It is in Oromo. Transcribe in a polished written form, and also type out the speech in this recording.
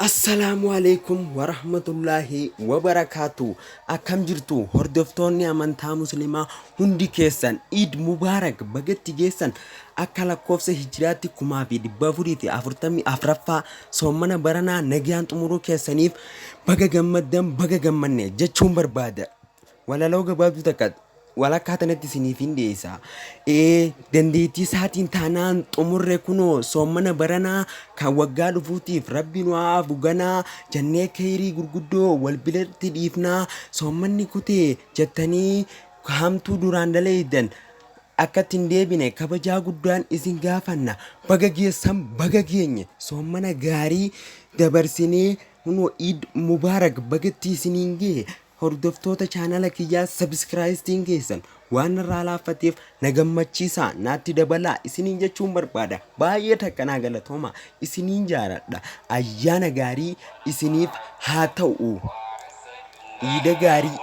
Assalaamu alaikum warahmatullaahi wabarakaatu. Akkam jirtu hordoftoonni amantaa muslimaa hundi keessan? Iid Mubaarak, bagatti geessan. Akka lakkoofsa hijiraatti 1444ffaa soommana baranaa nagayaan xumuruu keessaniif baga gammaddan, baga gammanne jechuun barbaada. Walaloo gabaabduu takka walakkaa tanatti isiniif hin dhiyeessa. Ee, dandeettii isaatiin taanaan xumurre kunoo soommana baranaa, kan waggaa dhufuutiif rabbi nu haa afu ganaa jennee keyrii gurguddoo wal biratti dhiifnaa. Soommanni kutee jettanii hamtuu duraan daleeydan akkatti hin deebine kabajaa guddaan isin gaafanna. Baga geessan, baga geenye. Soommana gaarii dabarsinee kunoo Iid Mubaarak, bagatti isiniin gahe. Hordoftoota chaanala kiyyaa, sabiskiraayistiin keessan waan narraa laaffateef na gammachiisaa, naatti dabalaa isiniin jechuun barbaada. Baay'ee takka naa galatooma, isiniin jaaladha. Ayyaana gaarii isiniif haa ta'u. Iida gaarii.